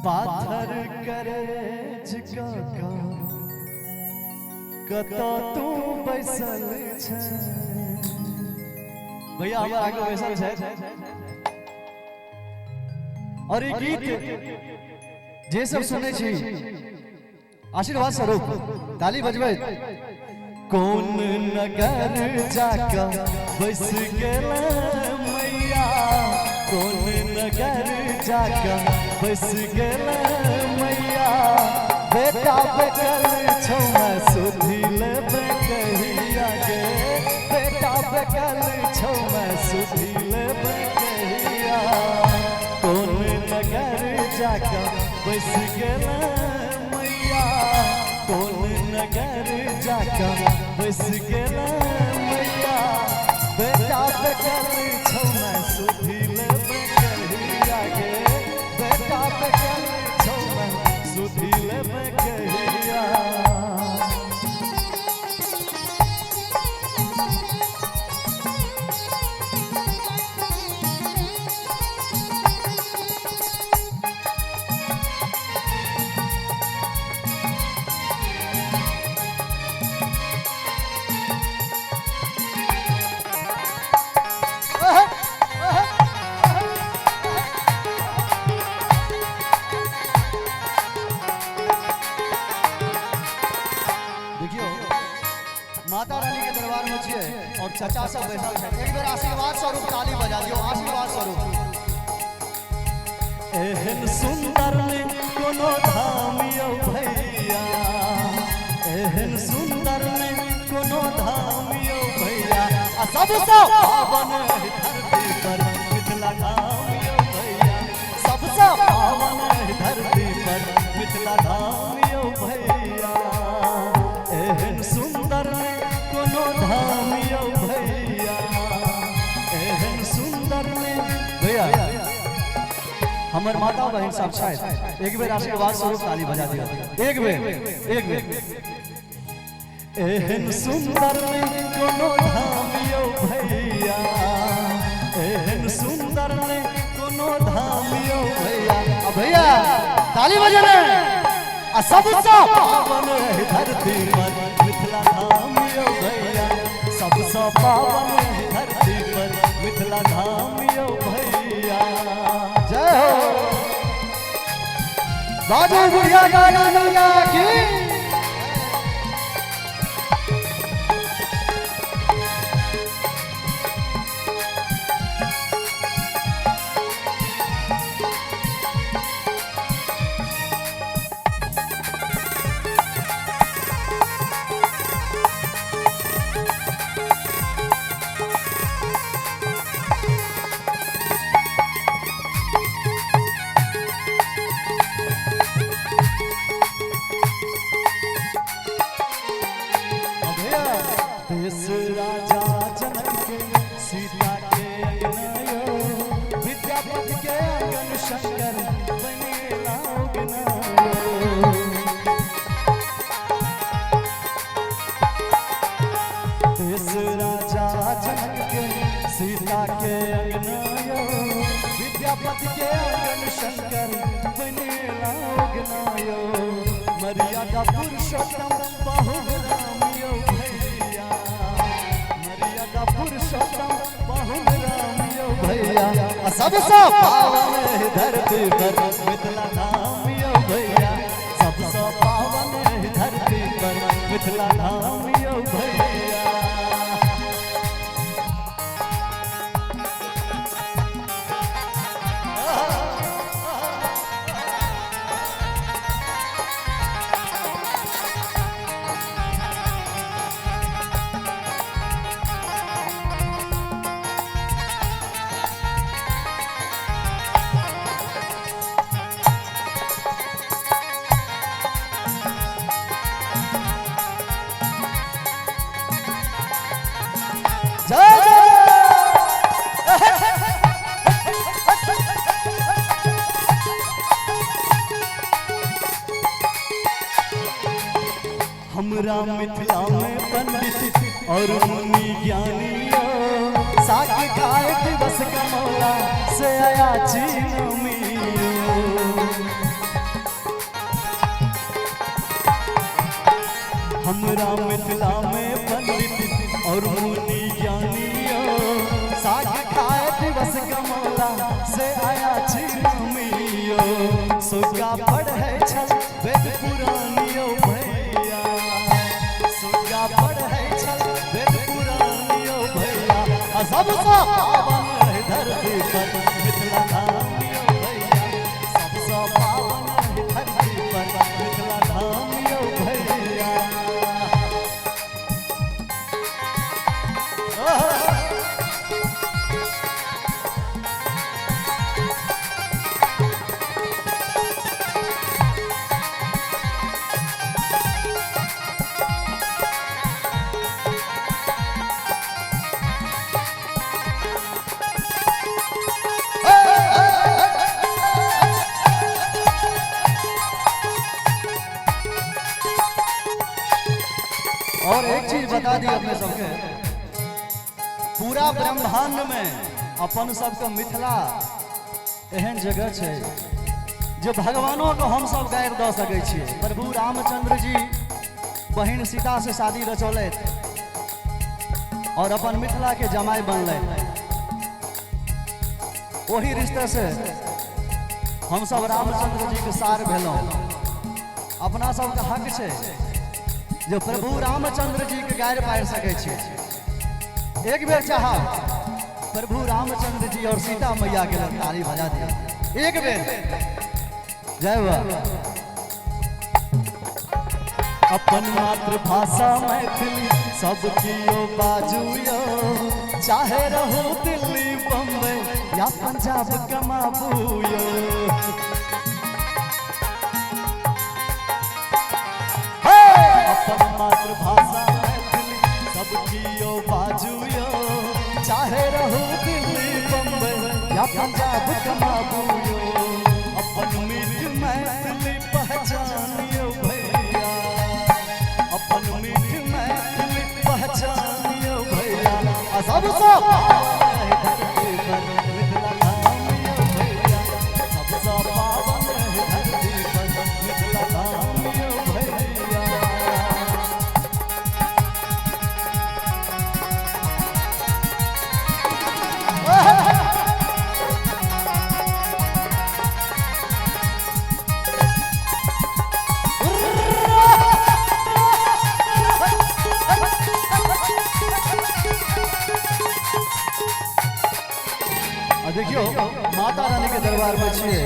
पाथर करेज काका कतऽ तू बैसल छै। भैया हमर आगू बैसल छै। और ई गीत जे सब सुनै छी आशीर्वाद स्वरूप ताली बजबै। कोन नगर जाकर बस गेल मैया, कोन नगर जाकर बस गेल मैया, बेटा बेकल छौ सुधी लेबै कहिया गे, बेटा बेकल छौ सुधी लेबै कहिया। कोन नगर जाकर बस गेल मैया, कोन नगर जाकर बस गेल मैया, बेटा बेकल छौ सुधी लेबै कहिया गे, बेटा बेकल छौ सुधी लेबै कहिया। देखियो माता रानी के दरबार में छियै और चाचा सब बैठल छै, एक बेर आशीर्वाद स्वरूप ताली बजा दियौ, आशीर्वाद स्वरूप। एहन सुंदर ने कोनो धाम यौ भैया, एहन सुंदर ने कोनो धाम यौ भैया, आ सबसँ पावन धरती पर मिथिला धाम यौ भैया, सबसँ पावन धरती पर मिथिला धाम यौ भैया। एहन सुंदर ने कोनो धाम यौ भैया, एहन सुंदर ने। भैया हमर माता बहन सब छथि, एक बेर आशीर्वाद स्वरूप ताली बजा दियौ, एक बेर, एक बेर। एहन सुंदर ने कोनो धाम यौ भैया, एहन सुंदर ने कोनो धाम यौ भैया। आ भैया ताली बजेने, आ सबसँ पावन धरती पर मिथिला धाम यौ भैया, सबसँ पावन धरती पर मिथिला धाम यौ भैया। जय हो बाजू बुढ़िया गाना मैया की। देश राजा जनक के सीता के अंगना यो, विद्यापति के आंगन शंकर बनेला उगना यो। देश राजा जनक के सीता के अंगना यो, विद्यापति के आंगन शंकर बनेला उगना यो। मर्यादा पुरुषोत्तम बहु राम यो भैया, मर्यादा पुरुषोत्तम बहु राम यो भैया, सबसँ पावन धरती पर मिथिला धाम यो भैया, सबसँ पावन धरती पर मिथिला धाम यो भैया। जय जय। हमरा मिथिला में पंडित और मुनि ज्ञानी यो, साग खाए दिवस कमौला से आया चीनमी यो। हमरा मिथिला में पंडित और मुनि ज्ञानी यो, साग खाए दिवस कमौला से आया छी यो, सुग्गा पढ़ै छल वेद पुराण यो भैया, सुग्गा पढ़ै छल वेद पुराण यो भैया, आ सबसँ पावन है धरती पर मिथिला धाम यो भैया, सबसँ पावन है धरती पर मिथिला धाम यो भैया। और एक चीज बता दी अपने सबके, पूरा ब्रह्मांड में अपन सबके मिथिला एहन जगह छै जे भगवानों को हम सब गारि दऽ सकै छियै। प्रभु रामचंद्र जी बहिन सीता से शादी रचौलथि और अपन मिथिला के जमाई बनलथि। ओही रिश्ते से हम सब रामचंद्र जी के सार भेलहुँ। अपना सबके हक छै जो प्रभु रामचंद्र जी के गारि पारि सकै छी। एक बेर चाहब प्रभु रामचंद्र जी और सीता मैया के लिए ताली बजा दिया एक बेर। जय बा। अपन मातृभाषा मैथिली सब कियो बाजू यो, चाहे रहो दिल्ली बम्बई या पंजाब कमाबू यो। अपन मातृभाषा मैथिली सब कियो बाजू यो, चाहे रहो दिल्ली बम्बई या पंजाब कमाबू यो। अपन मीठ मैथिली पहचानियो भैया, अपन मीठ मैथिली पहचानियो भैया, आ सबसँ पावन है धरती पर मिथिला धाम यो भैया, सबसँ पावन है धरती पर मिथिला धाम यो भैया। आ देखियो माता रानी के दरबार में छिए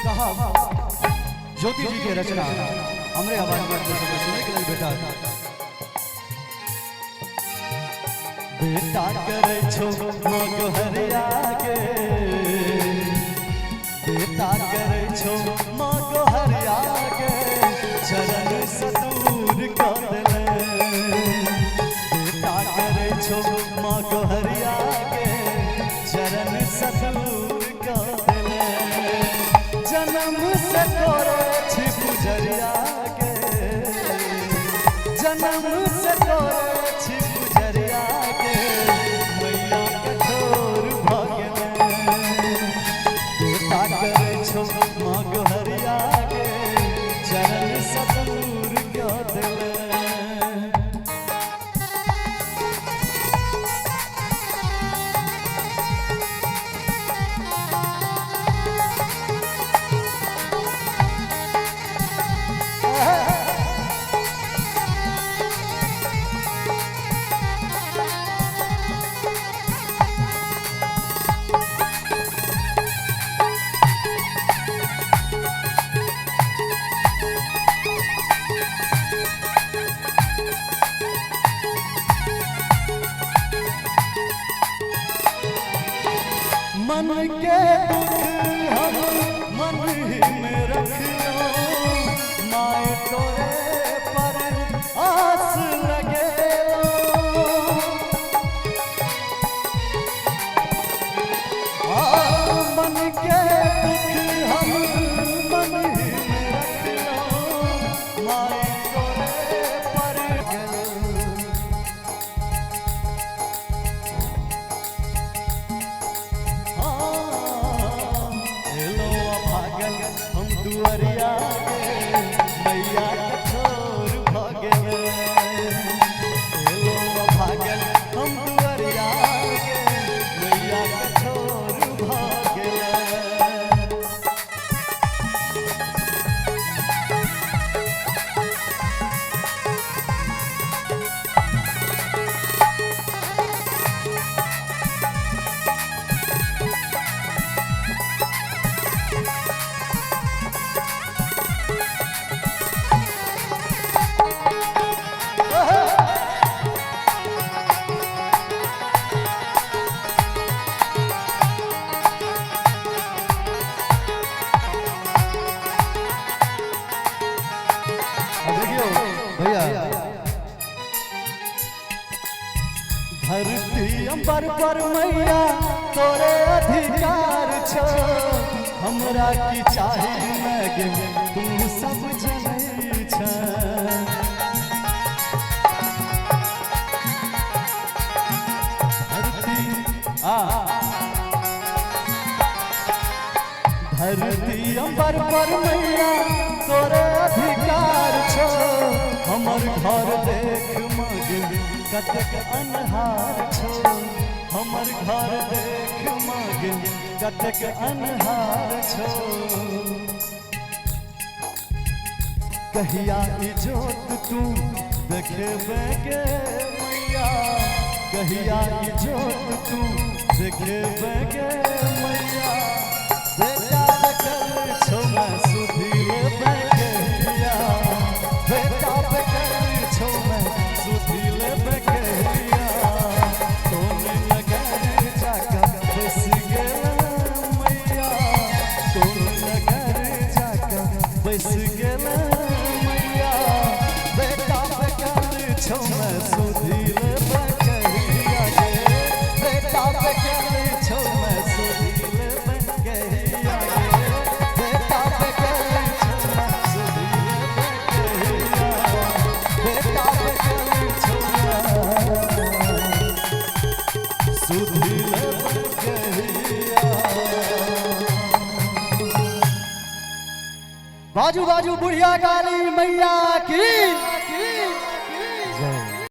कहा ज्योति जी के रचना हमरे आवाज में अपने सबके सुने के लिए बेटा बेटा करे छो मगहरिया के, बेटा करे छो मगहरिया के, चरण से दूर कर देले। बेटा करे छो मगहरिया के, चरण से दूर कर देले। जन्म से तोरे छी पुजरिया के, जन्म से तोरे छी पुजरिया के, मैया कठोर भऽ गेलै। बेटा करै छौ मगहरिया के, चरण से दूर कऽ देले। मन के दुख हम मन ही में रख लो, माए तोरे पर आस लगे लो। आ मन के दुख हम मन ही में रख लो, माए तोरे पर गेलो। हाँ। अंबर पर मैया तोरे अधिकार छो, हमरा की चाही मैं तू सब जनै छ। धरती आ धरती अंबर पर मैया तोरे अधिकार छो, हमर घर देख मगे कतेक अन्हार छो, हमर घर देख मगे कतेक अन्हार छो। कहिया इजोत तू देखेबे गे मैया, कहिया इजोत तू देखेबे गे मैया, बेटा बेकल छो मैं सुधी लेबे कहिया, बेटा बेकल छो मैं सुधी लेबे कहिया, कोन नगर जाकर बस गेल मैया, कोन नगर जाकर बस गेल मैया, बेटा बेकल छो मैं सुधी लेबे कहिया गे, बेटा बेकल छो मैं सुधी लेबे कहिया गे, बेटा बेकल छो मैं सुधी लेबे कहिया, बेटा बेकल छो मैं सुधी लेबे कहिया। बाजू बाजू बुढ़िया काली मैया की।